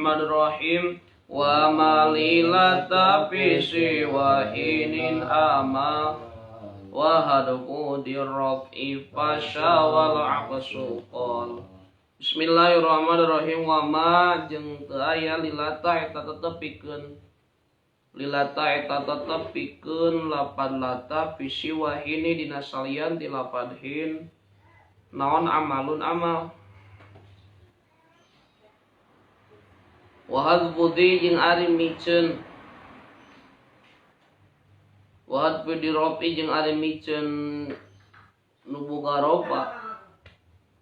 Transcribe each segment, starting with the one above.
Bismillahirrahmanirrahim. Wa ma lilata fi siwahinin ama wa hadqu dirrafi fasya wal aqsu qal. Bismillahirrahmanirrahim. Wa ma jeung teu aya lilata eta tetep pikeun lilata eta tetep pikeun lapan lata fi siwahini dina salian ti lapan hin naon amalun amal. Wahad budi jeung ari miceun wahad budi ropi jeung ari miceun nu boga ropa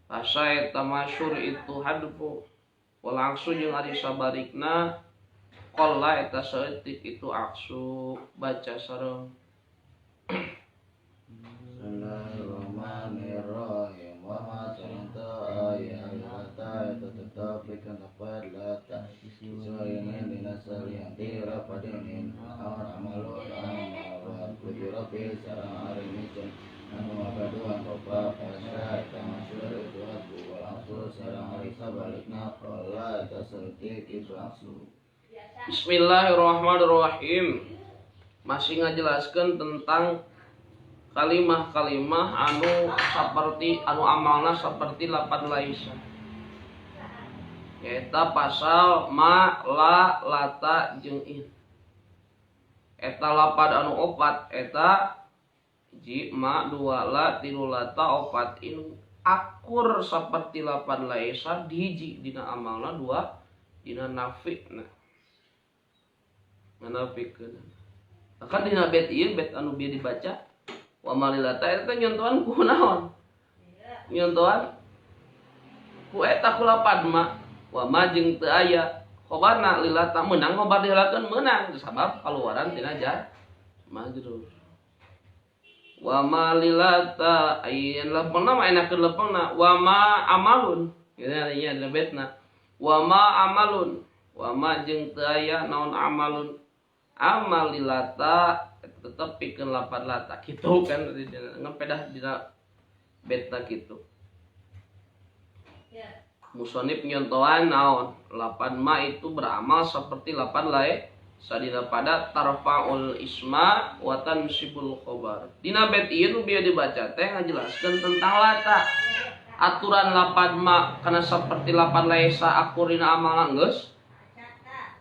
asa eta masyhur itu hadfu wal aksu jeung ari sabarikna qalla eta saeutik itu aksu baca sareng. Bismillahirrahmanirrahim. Wa ma taranta aya lata eta tetep pikeun lapan lata siswainin dina salian ti rapadinin awan amalun amal wa kudrati sareng ari miceun anu ngagaduhan ropa pasya eta masyhur itu hadfu wal aksu sareng ari sabalikna qala eta saeutik itu aksu. Bismillahirrahmanirrahim. Masih ngajelaskeun tentang kalimah-kalimah anu saperti anu amalna saperti lapan laisa. Eta pasal ma, la, lata jeung in. Eta lapan anu opat eta ji ma dua la tilu lata opat in akur saperti lapan laisa dihiji dina amalna dua dina nafi nah. Nganafikkeun. Kan dina bet ieu bet anu bieu dibaca wa malilata eta nyontohan ku naon? Nyontohan ku eta ku lapan ma wa ma jeung teu aya khobarna lilata meunang khobar diheulakeun meunang sabab kaluaran tina jar majrur. Wa ma lilata ayeuna lempengna mah enakeun lempengna wa ma amalun gitu nya dina betna wa ma amalun wa ma jeung teu aya naon amalun amal lilata tetep pikeun lapan lata kitu kan ngepedah dina betna kitu. Musonib nyontohan naon lapan ma itu beramal seperti lapan lae sadina pada tarfaul isma wa tansibul khobar. Dina bet ieu nu bieu dibaca teh ngajelaskeun tentang lata. Aturan lapan ma kana seperti lapan lae sa akurina amalna geus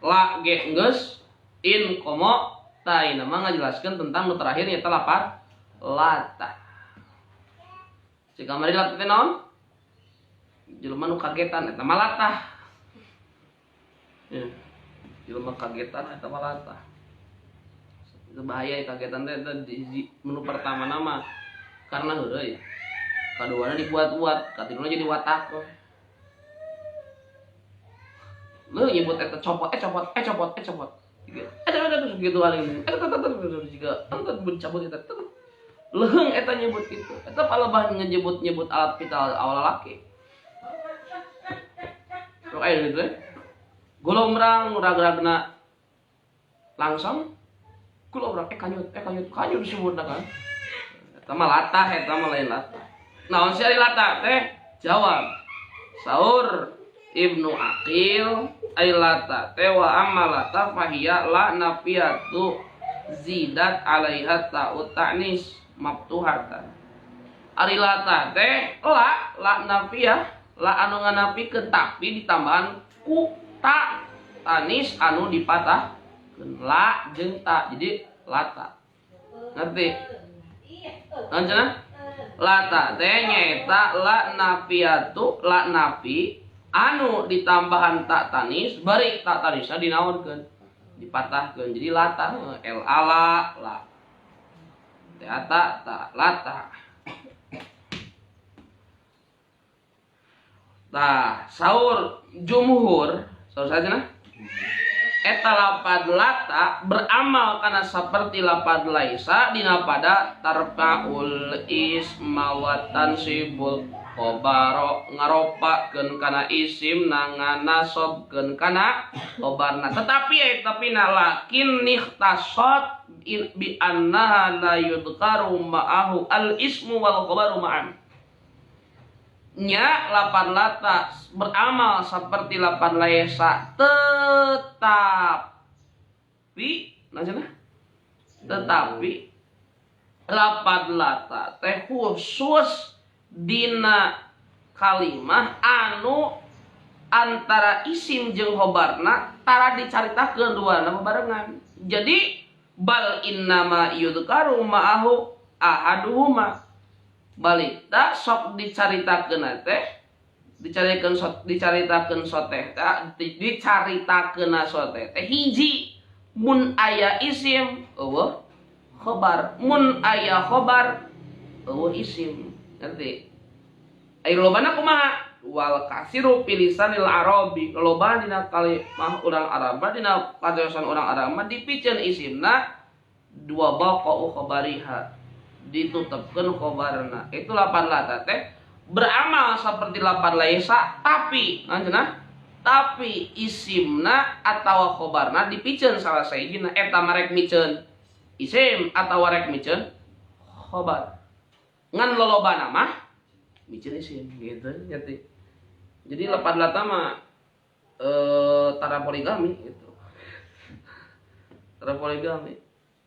la ge geus in komo ta ieu mah ngajelaskeun tentang nu terakhir nyaeta lapan lata. Cik kamari lata teh naon? Jelema nu kagetan eta mah latah. Ya. Jelema kagetan eta mah latah. Itu bahaya kagetan teh eta di menu pertama nama karena heureuy. Kaduana dibuat-buat, katiluna jadi watak. Leuh nyebut eta copot, copot, copot, copot. Ada terus gitu paling. Eta juga entar cabut eta. Leuheung eta nyebut kitu. Eta palebah nyebut-nyebut alat vital awal laki. Sok aya gitu eh. Golomrang rag-ragna langsung golomrang kanyut kanyut disebutna kan. Eta mah latah eta mah lain latah. Naon sih ari latah teh? Jawab. Saur Ibnu Aqil ai lata teh wa amalata fahiya la nafiyatu zidat alaiha ta'u ta'nis maftuhatan. Ari lata teh la la nafiyah la anu nganafikeun tapi ditambahan ku ta tanis anu dipatahkeun la jeung ta jadi lata. Ngerti? Naon cenah? Lata teh nyaeta la nafiyatu la nafi anu ditambahan tak tanis bari tak tanisna dinaonkeun dipatahkeun jadi lata l ala la ta ta ta lata. Tah saur jumhur saur saja nah eta lapad lata beramal kana saperti lapad laisa dina pada tarfaul isma wa tansibul khobaro ngaropakeun kana isim nanganasobkeun kana khobarna tetapi tapi na lakin nihtasat bi annaha la yudkaru ma'ahu al ismu wal khobaru ma'an. Nya lapan lata beramal seperti lapan laisa, tetapi nah cenah, tetapi lapan lata teh khusus dina kalimah anu antara isim jeung khobarna tara dicaritakeun duana bebarengan. Jadi bal innama yudkaru ma'ahu ahaduhuma, balita sok dicaritakeun teh dicaritakeun sok dicaritakeun soteh teh dicaritakeun soteh teh hiji mun aya isim eueuh khobar, mun aya khobar eueuh isim. Ngerti? Ai lobana kumaha? Wal kasiru pilisanil arabi, loba dina kalimah urang Arab, dina kajosan urang Arab mah dipiceun isimna dua baqa'u khabariha, ditutupkeun khobarna. Itu lapan lata teh beramal seperti lapan laisa, tapi cenah tapi isimna atawa khobarna dipiceun salah sahijina, eta mah rek miceun isim atawa rek miceun khobar. Ngan lolobana mah miceun isim gitu, ngerti? Jadi lapan lata mah tara poligami gitu. Tara poligami.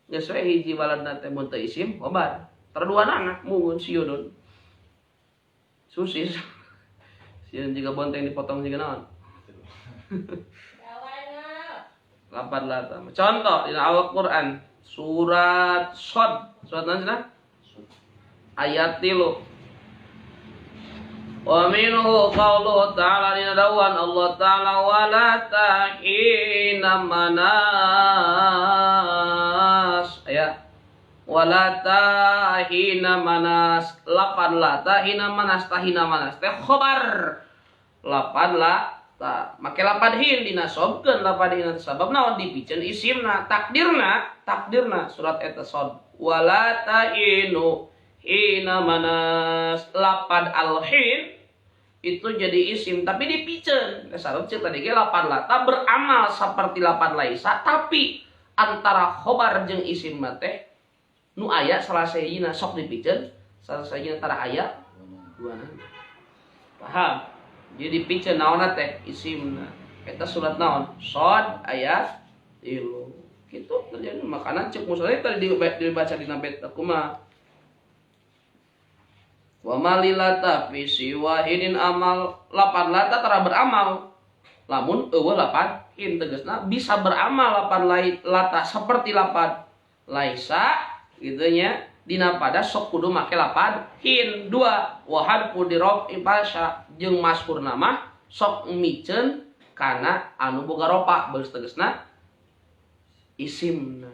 Geus we hiji baladna teh mun teu isim khobar. Tara dua anak mun sieun. Susis. Sieun juga bonteng dipotong juga naon. Lapan lata. Contoh dina Al-Qur'an surat Shad, surat naon cenah? Ayat 3. Wa minhu qawluhu ta'ala, dina dawuhan Allah ta'ala wala tahina manas. Aya wala tahina manas, lapan la tahina manas, tahina manas teh khobar. Lapan la ta make lapan hin dinasobkeun lapan hin sabab naon dipiceun isimna, takdirna, takdirna surat eta Shad wala tahinu hina manas, lapan alhin itu jadi isim tapi dipiceun. Sabab ceuk tadi ge lapan lata beramal seperti lapan laisa, tapi antara khobar jeung isim mah teh nu aya salah sahijina sok dipiceun, salah sahijina tara aya duana. Paham? Jadi dipiceun naonna teh isimna. Eta surat naon? Shad ayat 3. Kitu terjadi makanan ceuk musonif tadi dibaca dina bait kumaha? Wa malilata fi siwahidin amal, lapan lata tara beramal lamun eueuh lapan hin, tegasna bisa beramal lapan lata seperti lapan laisa gitu nya dina pada sok kudu make lapan hin. Dua wahad pudirob ipasya jeung maskur nama sok miceun kana anu boga ropa, bagus tegasna isimna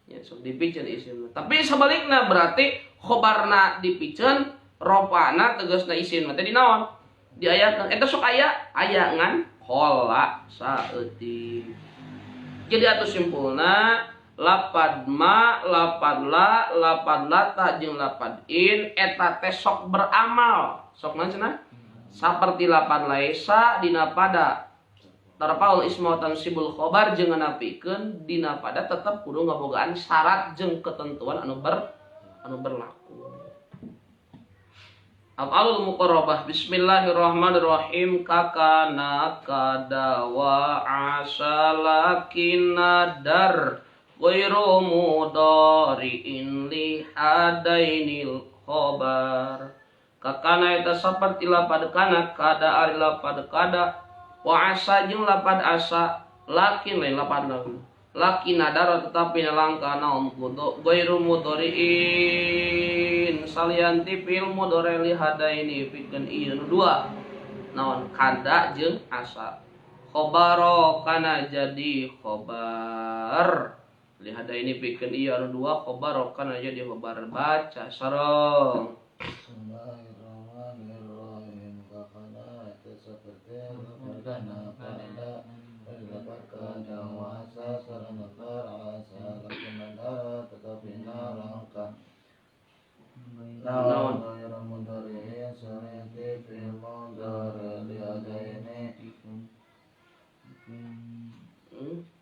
ya sok dipiceun isimna. Tapi sebalikna berarti khobarna dipiceun ropana tegasna isim teh di naon diayakeun eta sok aya aya ngan qola saeutik. Jadi atuh simpulna lapad ma, lapad la, lapad lata jeung lapad in eta teh sok beramal. Sok naon cenah? Saperti lapad laisa dina pada tarfaul ismu tansibul khobar jeung nganapikeun dina pada tetep kudu ngabogaan syarat jeung ketentuan anu berlaku. Af'alul muqarrabah. Bismillahirrahmanirrahim. Kakana kada wa asalakin dar ghairu mudari'in li hadainil khobar. Kakana eta saperti lapad kana, kada ari lapad kada, wa asa jeung lapad asa, lakin lain lapad lain. Lakin nadara tetapi nalangka naon kudu ghairu mudari'in salianti fil mudari li hadaini pikeun ieu nu dua naon kada jeung asa. Khobaro kana jadi khobar li hadaini pikeun ieu anu dua khobaro kana jadi khobar. Baca sareng. Bismillahirrahmanirrahim. Kakana eta saperti kana kada kada wasa sareng asa lakin tetapi nalangka naon ghairu mudari'in salianti fil mudari li hadaini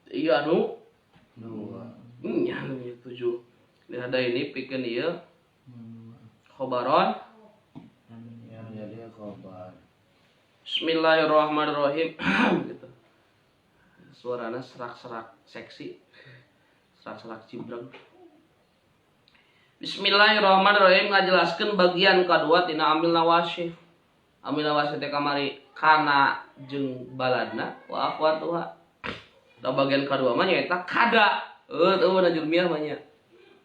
Iya anu dua nya tujuh li hadaini pikeun ieu khobaron yang jadi Bismillahirrahmanirrahim gitu. Suaranya serak-serak seksi, serak-serak cibreng. Bismillahirrahmanirrahim ngajelaskeun bagian kedua tina amil nawasih. Amil nawasih teh kamari kana jeung baladna wa akhwatuha. Da bagian kedua mah nyaeta kada. Teu na jurmiyah mah nya.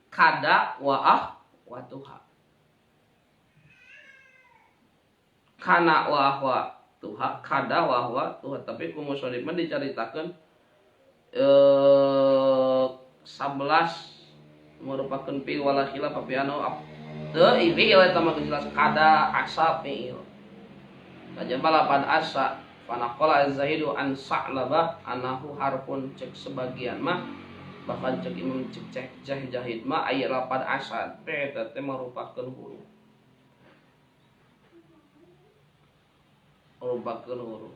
Kada wa akhwatuha. Kana wa akhwatuha, kada wa akhwatuha, tapi ku musonif mah dicaritakeun 11 merupakan fi'il wala khilaf fi anu teu fi'il eta mah jelas kada asa fi'il. Kajaba lapan asa fanaqala az-zahidu an sa'labah anahu harfun cek sebagian mah bahkan cek imam cek jahid mah aya lapan asa teh eta teh merupakan huruf. Merupakan huruf.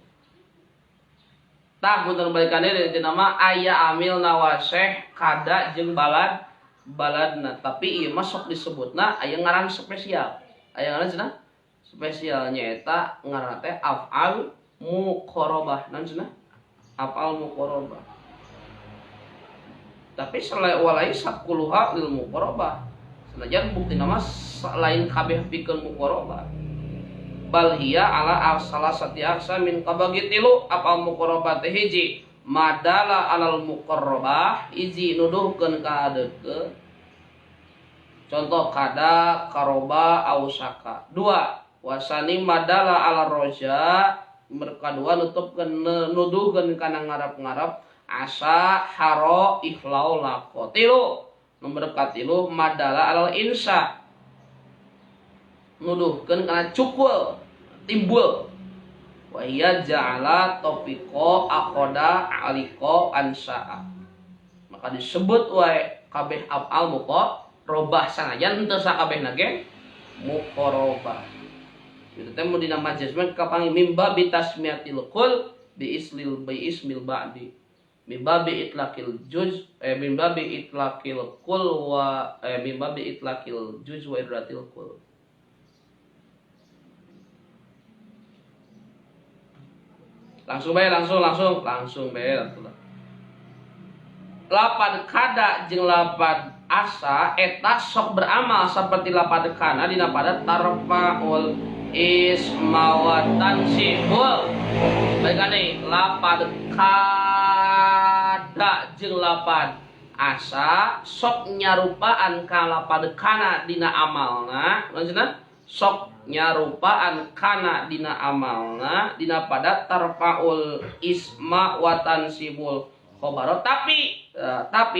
Tah punten balikan deui dina mah aya amil nawaseh kada jeung balad baladna, tapi ieu mah sok disebutna aya ngaran spesial. Aya ngaran cenah spesial nyaeta ngaranna teh af'al muqarabah. Naon cenah? Af'al muqarabah. Tapi selain walai sakuluha lil muqarabah. Sanajan buktina mah lain kabeh pikeun muqarabah. Bal hiya ala salasati aqsa min qabagi tilu af'al muqarabah teh hiji madala alal muqarrabah hiji nuduhkeun ka deukeut. Contoh kada karoba ausaka. Dua wasani madala ala roja merka dua nutupkeun nuduhkeun kana ngarap-ngarap asa haro ihlau lako. Tilu nomor katilu madala alal insa nuduhkeun kana cukul timbul. Wa hiya ja'ala topiqo aqoda aliko ansa'a. Maka disebut wae kabeh af'al muqarrabah sanajan henteu sakabehna ge muqarrabah. Itu teh mun dina majas mah kapanggih mimba bi tasmiyatil qul bi islil bi ismil ba'di. Mimba bi itlaqil juz mimba bi itlaqil qul wa mimba bi itlaqil juz wa idratil qul. Langsung bae langsung bae langsung. Lapad kada jeung lapad asa eta sok beramal seperti lapad kana dina pada tarfaul isma wa tansibul. Baik ane lapad kada jeung lapad asa sok nyarupaan ka lapad kana dina amalna. Maksudna sok nyarupaan kana dina amalna dina pada tarfaul isma wa tansibul khobaro. Tapi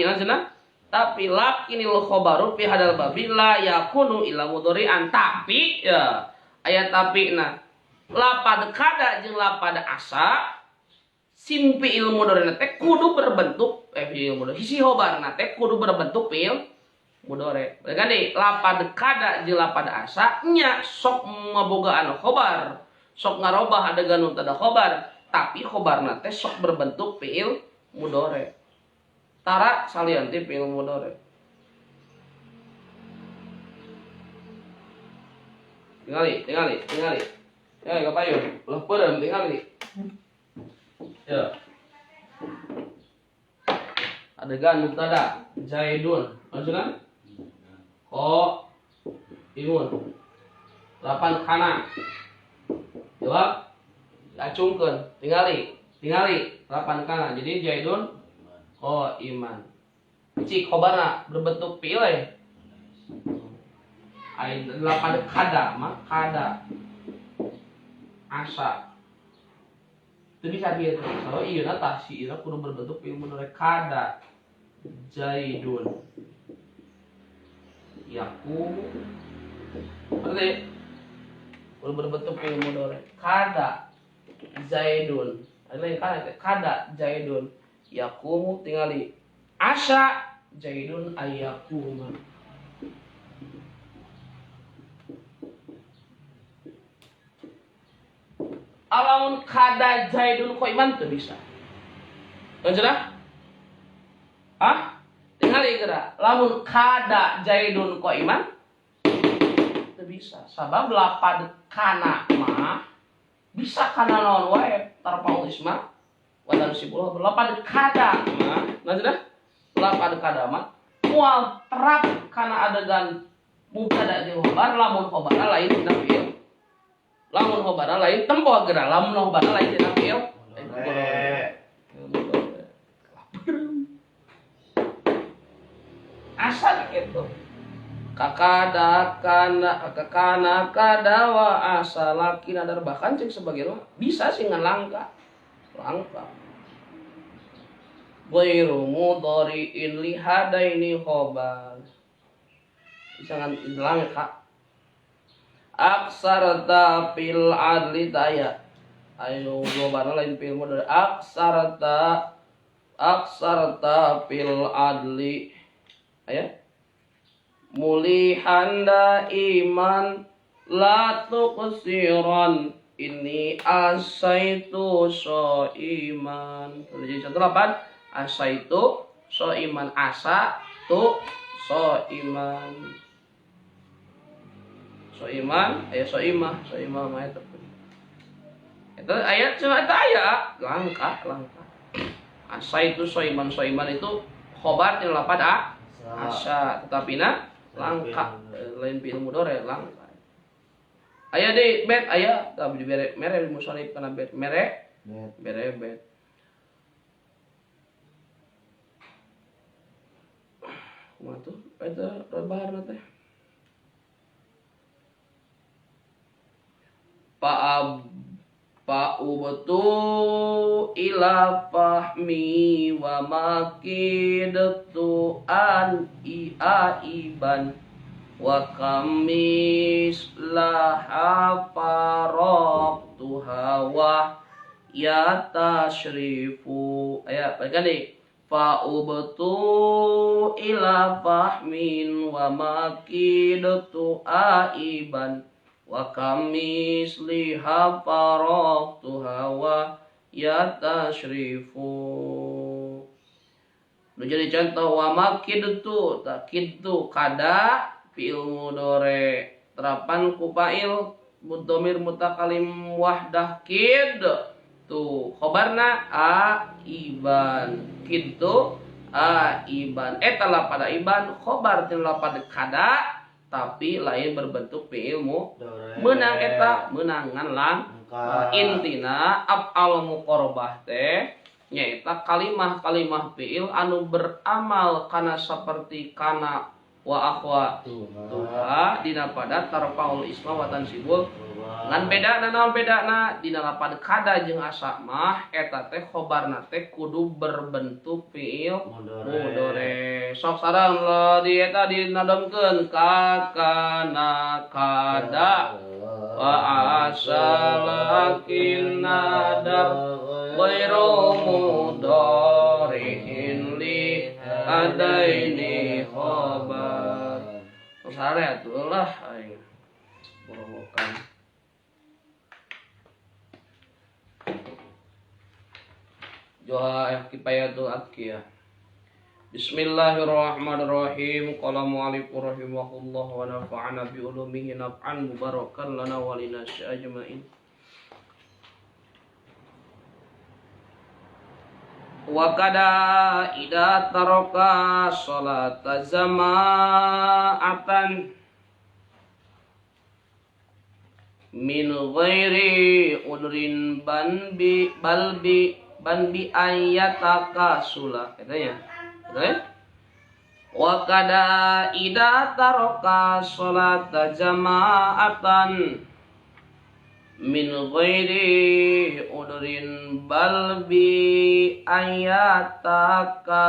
maksudna tapi lakinil khobaru fi hadal babi la yakunu illa mudhari'an. Tapi ya ayat tapi nah lapad kada jeung lapad asa sim fi'il mudhari teh kudu berbentuk fi'il mudhari si khobarna teh kudu berbentuk fi'il mudhari. Kan deui lapad kada jeung lapad asa nya sok mabogaan khobar, sok ngarobah adegan nu tada khobar, tapi khobarna teh sok berbentuk fi'il mudhari. Tara salian ti fi'il mudhari. Tingali. Ya, kapayun. Ulah peureum tingali. Ya. Adegan mubtada Zaidun. Maksudna? Ko imun. 8 kana. Jawab. Acungkeun. Tingali. 8 kana. Jadi Zaidun ko iman. Cik khobarna berbentuk fi'il we. Ai 8 kada mah kada asa. Teu bisa kieu. Soalnya ieu na tah si ieu kudu berbentuk fi'il mudhari kada Zaidun. Yakumu berarti kudu berbentuk fi'il mudhari kada Zaidun. Lain kada kada Zaidun yakumu tingali asa Zaidun ayakuma. Alamun kada Zaidun qaiman teu bisa. Lanjutlah. Ah? Tingali geura. Lamun kada Zaidun qaiman teu bisa. Sabab lapad kana mah Bisa kana naon wae tarfaul isma wa tansibul lapad kada mah. Nah sudah lapad kada mah moal terap kana adegan mubtada jeung khobar lamun khobarna lain dina fiil. Lamun khobarna lain tempo geura lamun khobarna lain dina fiil. Asa gitu. Kakada kana kakana kada wa asa laki nadar bahkan cek sebagian mah bisa sih ngan langka. Langka. Ghairu mudhari'in li hadaini khobar. Bisa ngan langka. Aksarta fil adli taya. Ayo khobarna lain fil mudhari. Aksarta aksarta fil adli. Aya mulihan daiman la tuqsiran ini asaitu soiman. Jadi contoh 8 asaitu soiman asa tu soiman. Soiman aya soimah, soimah mah eta. Eta ayat cuma eta aya langka langka. Asaitu soiman soiman itu khobar tina lapad a asa tetapi na langka lain fi'il mudhari langka. Aya deui bet aya tapi dibere mere di musannif kana bet mere bere bet. Kumaha tuh eta baharna teh? Fa'ubtu ila fahmi wa makidtu an iaiban wa kamis laha faraqtuha wa ya tashrifu. Aya balikan deui. Fa'ubtu ila fahmin wa makidtu aiban wa kamis liha faraqtuha wa ya tashrifu. Nu jadi contoh wa makidtu takidtu kada fi'il mudhari terapan ku fa'il mudhamir mutakalim wahdah kid tu khobarna aiban kidtu aiban eta lapad aiban khobar tina lapad kada tapi lain berbentuk fi'il mudhari meunang eta meunangan lang intina af'al muqarabah teh nyaeta kalimah-kalimah fi'il anu beramal kana saperti kana wa akhwa tuha dina pada tarfaul isma wa tansibul ngan bedana naon bedana dina lapad kada jeung asa mah eta teh khobarna teh kudu berbentuk fi'il mudhari. Sok sareng di eta dinadomkeun ka kana kada wa asa lakin nadar ghairu mudhari'in li adaini khobar. Sare atuh lah aing borowokan. Joha kifayatul atqiyah. Bismillahirrahmanirrahim. Qala mu'allif rahimahullah wa nafa'ana bi ulumihi naf'an mubarakan lana wa linasi ajmain. Wa kada idza taraka sholata jama'atan min ghairi udrin ban bi balbi ban bi ayataka sula katanya. Betul? Wa kada idza taraka sholata jama'atan min ghairi udrin bal bi ayataka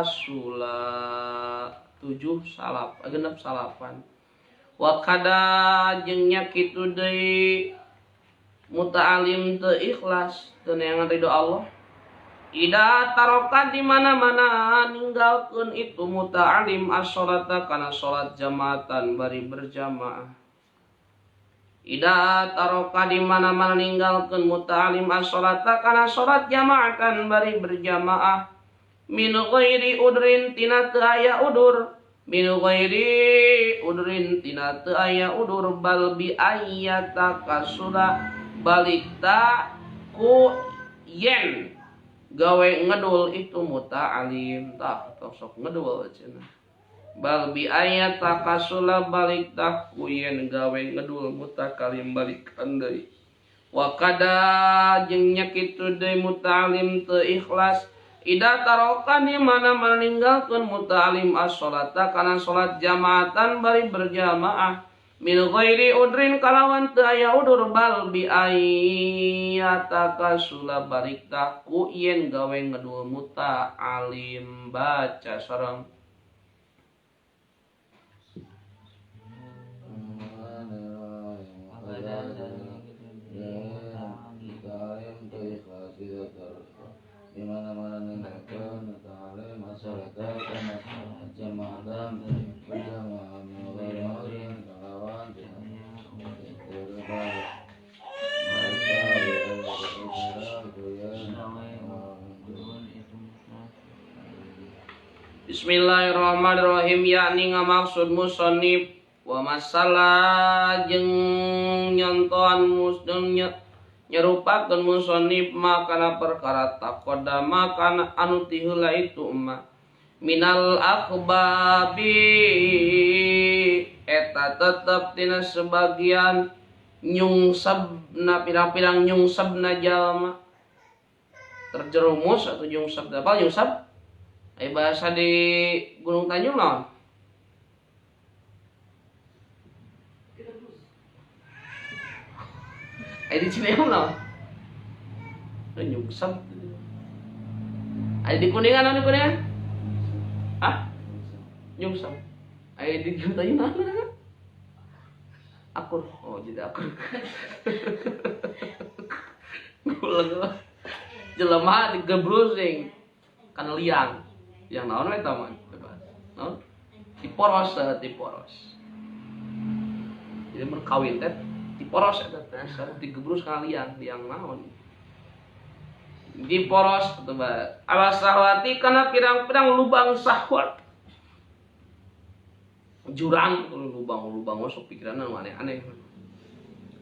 sula 7 salap genep salapan. Wa kada jeung nya kitu deui muta'alim teu ikhlas teu neangan ridho Allah. Ida taroka di mana-mana ninggalkeun itu muta'alim as-sholata kana salat jamaatan bari berjamaah. Ida taroka di mana-mana ninggalkeun muta'alim as-sholata kana salat jamaatan bari berjamaah min ghairi udrin tina teu aya udur min ghairi udrin tina teu aya udur bal bi ayyata kasura Balikta ku yen gawe ngedul itu muta'alim tah tong sok ngedul cenah. Bal bi ayat takasula balik tah ku yen gawe ngedul mutakalim balikan deui. Wa kada jeung nya kitu deui muta'alim teu ikhlas ida tarokan di mana meninggalkeun muta'alim as-sholata kana salat jamaatan bari berjamaah min ghairi udrin kalawan teu aya udur bal bi ayatakasula balik tah ku yen gawe ngedul muta'alim baca sareng di mana-mana ninggalkeun ta'alim as-sholata kana jamaatan berjamaah min kalawan Bismillahirrahmanirrahim yakni ngamaksud musannif wa masalah jeung nyontohan musdeng nyerupakeun musannif makana perkara taqaddama kana anu ti heula itu ma minal akhbabi eta tetep tina sebagian nyungsebna pirang-pirang nyungsebna jalma terjerumus atau nyungsep apa nyungsep ai bahasa di Gunung Tanjung naon ai di Cineum naon nyungsep ai di Kuningan naon di Kuningan ah nyungsep ai di Gunung Tanjung naon akur oh jadi akur gulang jelema digebrusing kana liang yang naon we eta mah naon diporos diporos jadi mun kawin teh diporos eta teh digebrus kana liang liang naon diporos coba ala sahwati kana pirang-pirang lubang sahwat jurang lubang-lubang masuk pikiran anu aneh-aneh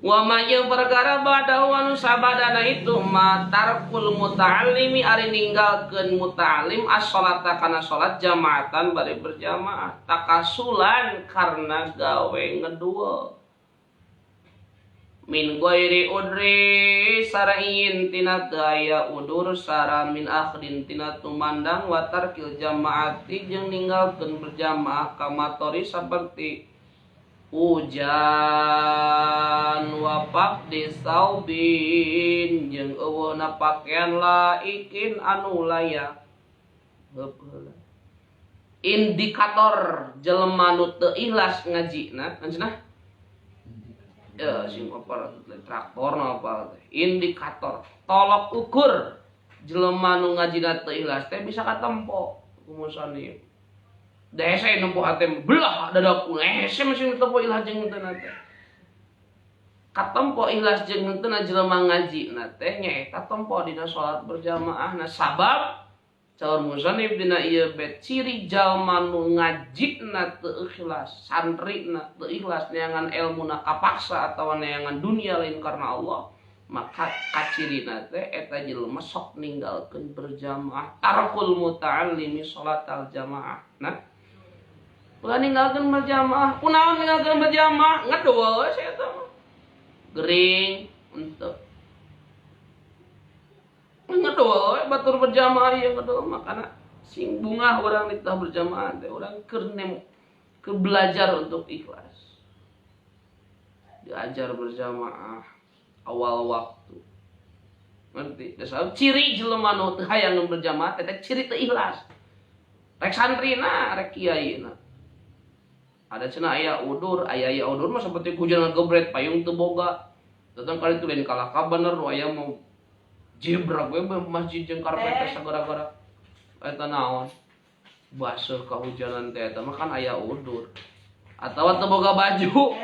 wa ma jeung perkara badahu anu sabadana itu ma tarkul muta'allimi ari ninggalkeun muta'allim as-sholata kana salat jamaatan bari berjamaah takasulan karena gawe ngedua min ghairi udri sara'in tina teu aya udur sara min akhdin tina tumandang wa tarkil jamaati jeung ninggalkeun berjamaah kamatori saperti hujan wa faqdi saubin jeung eueuhna pakaian laikin anu layak heup heula indikator jelema nu teu ikhlas ngajina cenah ya sing apa traktor apa indikator tolok ukur jelema nu ngajina teu ikhlas teh bisa katempo ku musannif da hese nempo hate belah dadaku hese masih tempo ikhlas jeung henteu teh katempo ikhlas jeung henteu jelema ngajina teh nyaeta tempo dina salat berjamaah na sabab caur musannif dina ieu bet ciri jalma nu ngajina teu ikhlas santrina teu ikhlas neangan elmuna kapaksa atawa neangan dunia lain karena Allah maka kacirina teh eta jelema sok ninggalkeun berjamaah tarkul muta'allimi sholatal jamaah nah ulah ninggalkeun berjamaah kunaon ninggalkeun berjamaah ngedua we eta mah gering henteu ngedua we batur berjamaah ieu ngedua makana sing bungah urang ditah berjamaah teh urang keur keur belajar untuk ikhlas diajar berjamaah awal waktu ngerti dasar ciri jelema nu teu hayang berjamaah teh ciri teu ikhlas rek santrina rek kiaina ada cenah aya udur aya aya udur mah seperti hujan ngagebret payung teu boga datang kali itu lain kalah ka bener nu aya mau jebrak we masjid jeung karpet teh sagara-gara eta naon baseuh kahujanan teh eta mah kan aya udur atawa teu boga baju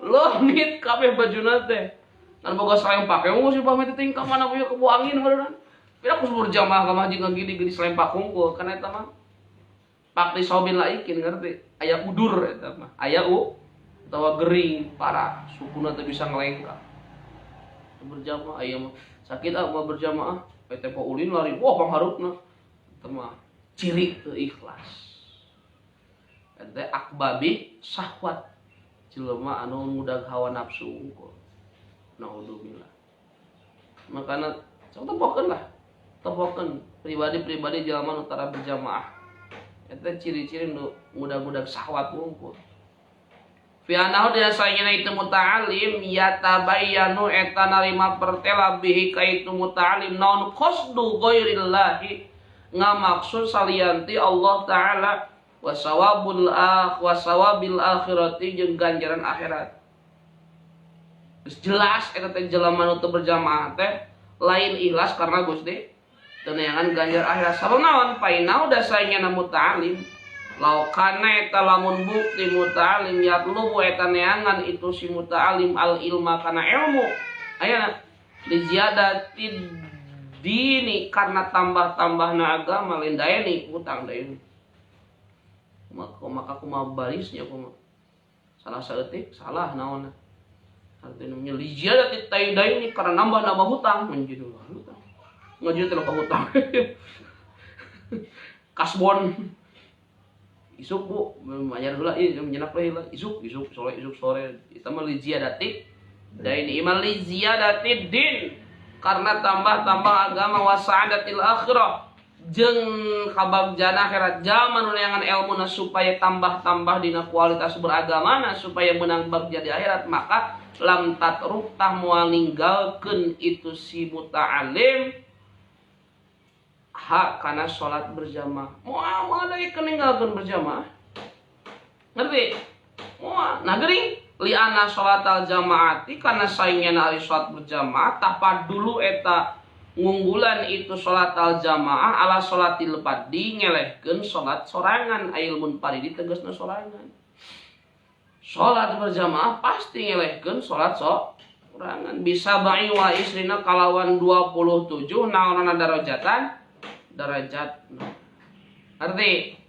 leungit kabeh bajuna teh kan boga salempak we si pamit teh ka mana we kebu angin barudan pira ku berjamaah ka masjid ngagidi-gidi salempak hungkul kan eta mah pakti saubin laikin ngerti aya udur eta mah aya u atawa gering parah sukuna teu bisa ngelengkah Berjamaah aya mah sakit ah mah berjamaah teh ulin lari wah pangharupna teh mah ciri teu ikhlas. Eta akbabi syahwat jelema anu ngudag hawa nafsu unggul. Naudzubillah. Makana sok tempokeun lah. Tempokeun pribadi-pribadi jelema nu tara berjamaah. Eta ciri-ciri nu ngudag-ngudag syahwat unggul. Fi anahu dina saengna itu muta'alim yatabayyanu eta narima pertela bihi ka itu muta'alim naon qasdu ghairillahi ngamaksud salianti Allah Ta'ala wa sawabul akh wa sawabil akhirati jeung ganjaran akhirat. Geus jelas eta teh jelema nu teu berjamaah teh lain ikhlas karena Gusti teu neangan ganjar akhirat. Sabab naon? Painau da saengna muta'alim laukana eta lamun bukti muta'alim yatlubu eta neangan itu si muta'alim al ilma kana ilmu ayana li ziyadati dini karena tambah-tambahna agama lain daeni utang daeni maka kumaha barisnya kumaha salah saeutik salah naonna artinya li ziyadati daini karena nambah-nambah hutang menjadi hutang ngaji teh loba hutang kasbon isuk bu mayar heula ieu menyenak heula isuk isuk sore isuk sore eta mah li ziyadati daini iman li ziyadati din karena tambah-tambah agama wa sa'adatil akhirah jeung kabagjana akhirat jalma nu neangan elmuna supaya tambah-tambah dina kualitas beragamana supaya menang bagja di akhirat maka lam tatruk tah moal ninggalkeun itu si muta'alim hak karena sholat berjamaah. Moal moal deui ninggalkeun berjamaah. Ngerti? Moal. Nah geuring liana sholatal jamaati karena saingna ari sholat berjamaah tapa dulu eta ngunggulan itu sholatal jamaah ala sholatil fardhi ngelehkeun sholat sorangan ail munfaridi tegasna sorangan. Sholat berjamaah pasti ngelehkeun sholat sorangan bisa ba'i wa isrina kalawan 27 naonana darajatan derajat. Arti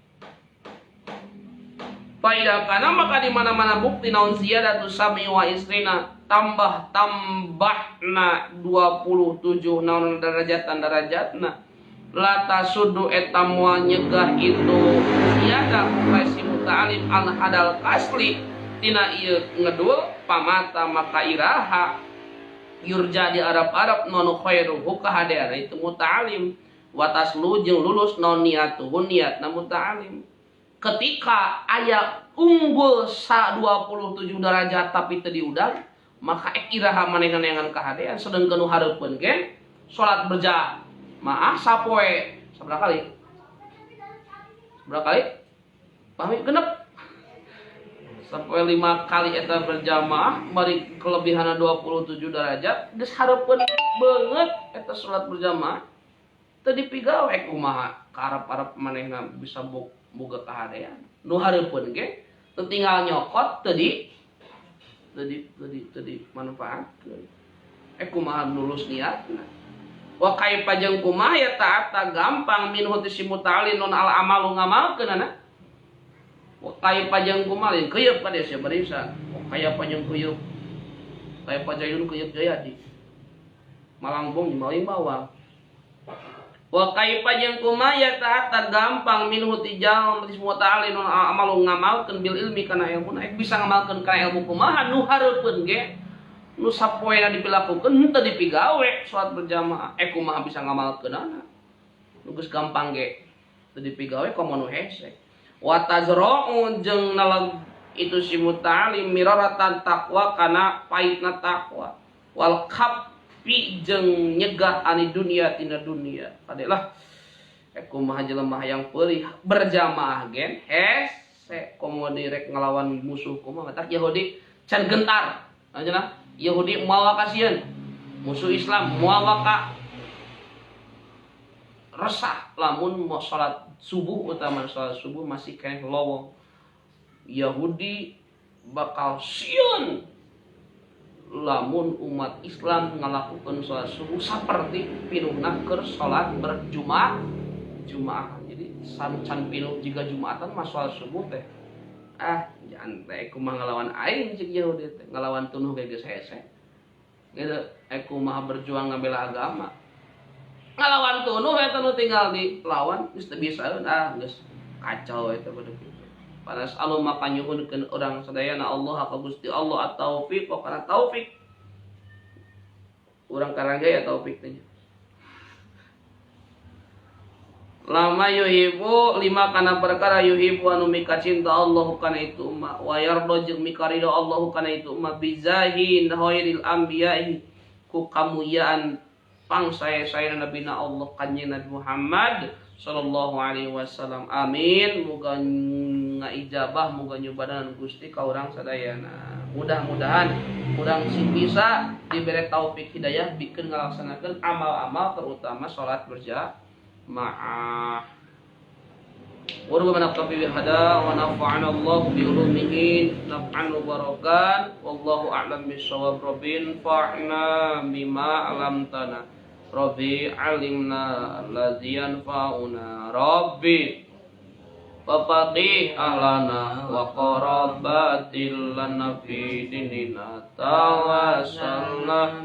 faida kana maka di mana-mana bukti naon ziyadatu sab'i wa isrina tambah tambahna 27 naon derajatan derajatna la tasudu eta moal nyegah itu ziyadah si muta'alim al hadal kasli tina ieu ngedul pamata maka iraha yurja di Arab-Arab non khairuhu kahadeana itu muta'alim wataslu jeung lulus non niatuhu niatna muta'alim. Ketika aya unggul sa 27 derajat tapi teu diudag maka ek iraha manehna neangan kahadean sedengkeun nu hareupeun ge salat berjamaah sapoe sabaraha kali? Sabaraha kali? Pahmi genep. Sapoe 5 kali eta berjamaah bari kelebihanna 27 derajat geus hareupeun beungeut eta salat berjamaah teu dipigawe kumaha ka arep-arep manehna bisa boga kahadean nu hareupeun ge teu tinggal nyokot teu di teu di teu di teu dimanfaatkeun kumaha lulus niatna wa kaifa jeung kumaha ya ta'ata gampang minhu ti si muta'allim non al amalu ngamalkeunana wa kaifa jeung kumaha lain keuyeup ka desa barisa wa kaifa jeung keuyeup kaifa jayun keuyeup jayadi malangbong maling bawang wa kaifa jeung kumaha ya ta'ata gampang minhu ti jalma ti muta'allim non amalu ngamalkeun bil ilmi kana ilmu ek bisa ngamalkeun kana ilmu kumaha nu hareupeun ge nu sapoena dipilakukeun henteu dipigawe salat berjamaah ek kumaha bisa ngamalkeunana nu geus gampang ge teu dipigawe komo nu hese wa tazra'u jeung naleg itu si muta'allim miraratan taqwa kana paitna taqwa wal kaf pi jeung nyegah ani dunia tina dunia kadelah kumaha jelema hayang peurih berjamaah gen hese komo direk ngelawan musuh kumaha matak Yahudi can gentar aja Yahudi moal kasieun musuh Islam moal waka resah lamun mau salat subuh utama salat subuh masih keneh lowong Yahudi bakal sieun lamun umat Islam ngalakukan salat subuh seperti pinuhna keur salat berjumat Jumaah. Jadi can pinuh jika Jumatan mah salat subuh teh ah jangan teh kumaha ngalawan aing cek Yahudi teh ngalawan tunuh ge geus hese. Gitu, kumaha berjuang ngabela agama. Ngalawan tunuh eta nu tinggal dilawan geus teu bisa, ah geus kacau eta pada kitu. Panas alu maka nyuhunkeun urang sadayana Allah ka Gusti Allah at-taufiq kana taufik. Urang karang gaya taufik teh. Lama yuhibu lima kana perkara yuhibu anu mika cinta Allah kana itu ma wa yardo jeung mika ridho Allah kana itu ma bizahin khairil anbiya'i ku kamuyaan pangsae-sae nabina Allah kanjeng Nabi Muhammad sallallahu alaihi wasallam. Amin. Muga ngaijabah, muga nyubadanan Gusti ka urang sadayana. Mudah-mudahan urang sing bisa dibere taufik hidayah bikeun ngalaksanakeun amal-amal terutama salat berjamaah. Wa rabbana naqtafi bi hada wa nafa'ana Allah bi ulumihi naf'an mubarakan wallahu a'lam bissawab. Rabbin fa'na bima 'allamtana Rabbi 'alimna allazi yanfa'una Rabbi faqih ahlana wa qarabatil lana fi dinina tawassalna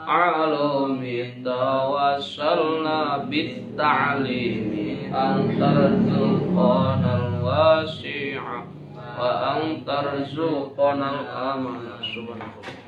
alumi tawassalna bit ta'limi antarzuqana al-wasi'a wa antarzuqana al-amana. Subhanallah.